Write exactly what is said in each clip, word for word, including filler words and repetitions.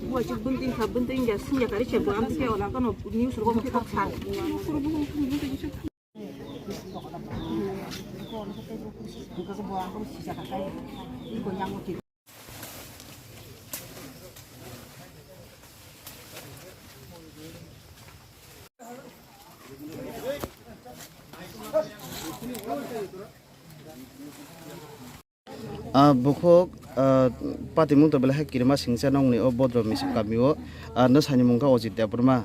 Buai chik bunting kha, bunting ya, sing ya kari chebo, am ke ola kono news ro ko kha. Ah, bukhuk, ah, patimung to belai khe kirima singcha nongni o Bodro Misip kamio, ah, nwsani mung kha Ojit Debbarma.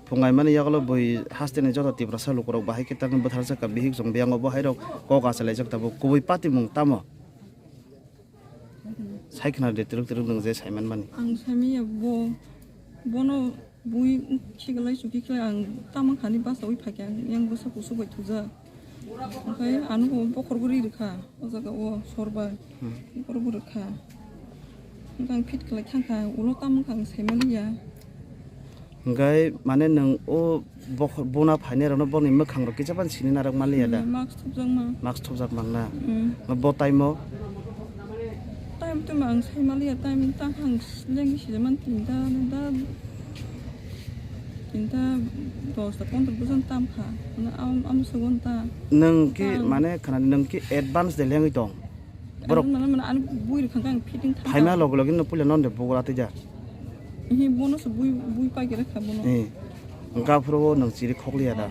Phungaimani yagulo bui hasteni joto Tiprasa lukurok bahai khe tangwi bwtharjak kha, bihik chwng biyang obo hairok kok achalaijak tabuk. Kubui patimung tamo? Sai khna de twrwk twrwk nwng je saimanmani. Ang saimanya bo, bono bui khiklai chukhi khlai ang tamo khani basaui phaikha, yang bwsa kusu bai thujak. Okhai ano bo bokhorbo ri rwkha, o jaga o sor bai. Hmm. Bokhorbo rwkha. Ang fit khlai thangkha, ulo tamo kha ang saimaliya. Hingkai mane nwng o bokhor bona phainai rokno boni mwkhang rok kisa phano sini narwk manliya da? Hmm, mask thupjakma. Mask thupjak mangna. Hmm. Bo time o? Time tuma ang saimaliya, time tangkha ang lengwi sijaman tinta, da, tinta dosta pondro bojon tamkha. Ano am, am sugon ta. Nwng ki mane khana nwng ki advance de lengwi tong? Borok. Ano mane, mane, ano bui rwkha khe ang fitting thang. Phaima loge loge no puila non de bugura twi ja. Hi bono se bui, bui pai khe rwkha bono. Eh. Hwnkha phuru o nwng chiri khokliya da.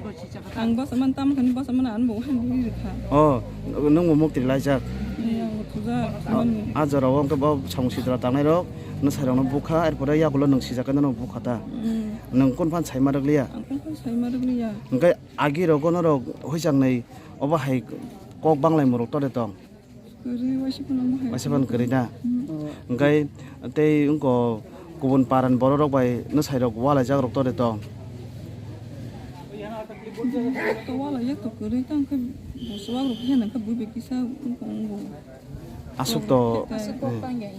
Ang basa man tam khani basa man ano bo han bui rwkha. Oh, nwng bo mukti laijak. Eh, ang bo thujak. Oh, mani. A jora o hwnkhe bo samung sitra tangnai rok, nwsai rok no bukha, er pore yagulo nwng sijak khe no bukha ta. Mm. Nwng kun phan saima rwkliya? Ang kun phan saima rwkliya. Hwnkhe agi rok no rok huichang nai obo hai kok banglai muruk tore tong. Kwrwi waisa phano mo hai. Waisa phano kwrwi na? Hmm. Hwnkhe tei wngko kubun paran borok rok bai nwsai rok walaijak rok tore tong? To walaijak to kwrwi tang khe bo swak rok khe nang khe bui bai kisa wngko wngbo. Aswk to. Aswk kok tang ya.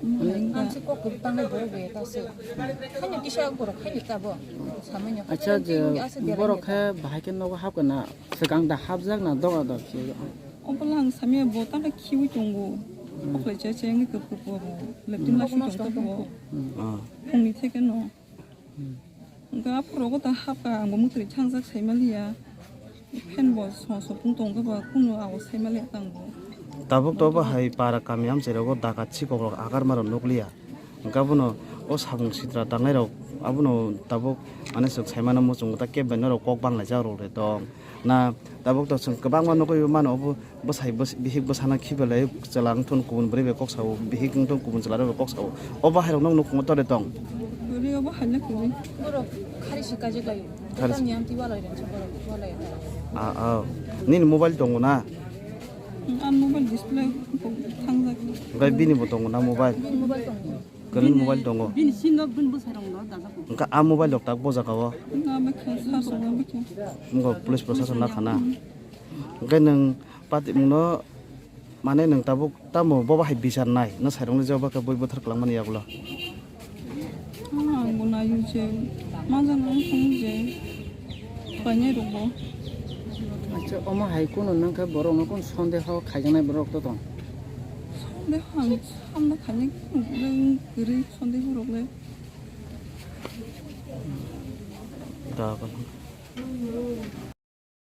Ang se kok kwrwi tangnai borok bai ta se. Haino kisa borok haino ta bo. Samanya. Acha je borok khe bahai khe nogo hap kana swkang da hapjak na doga dok se. Obola ang samya bo ta khiwi tongo. Oklai cha cha ngi kok kok bo. Leptin la shi tong ta bo. Ah. Phungni theke no. Hwnkhe aphuru rogo ta hapkha, ang bo mwtwrwi thangjak saimaliya. Fan bo song song tong tongkhe bo, kunu abo saimaliya tang bo. Tabuk to bo hai para kami amchai rogo dakat sikok rok agarma rok nukliya. Hwnkhe abono o samung sitra tangnai rok abono tabuk mane chwng saimano muchungo ta kebo norok kok banglaijak rok de tong. Na tabuk to chwng kwbangma nugwi mano, obo bwsai bwsai bihik bwsano khiba lai chwla wngthun kubun bwrwi bai kok sao, bihik wngthun kubun chwla rok bai kok sao. Obo hai rok nok nukhungo tore tong. Bwrwi obo hai na kwrwi. Borok khari se kajak lai. Khari se. Tamni amtwi walai rang se borok walai. Ah, ah. Nini mobile tongo na? Ang mobile display thangjak. Bai bini bo tongo na mobile? Bini mobile tongo. Kwrwi mobile tongo. Bini sim no bini bwsai rok no dajak. Wngkha a mobile rok tak bojak o. Wngkha bwkha, sa swngo bwkha. Wngkha police proshashan na khana. Wngkha nwng pati mungno mane nwng tabuk tamo bobo hai bichar nai, nwsai rok ni jeba khe bui buthar kwlangmani yagulo. Ah, ang bo naio je, majang ang thung je. Painai rok bo. Acha, omo hai kunu nang khe borok no kunu sondeho khaijaknai borok to tong? Sondeho ang samna khainai kunu kwrwi sondeho rok le. Da kono.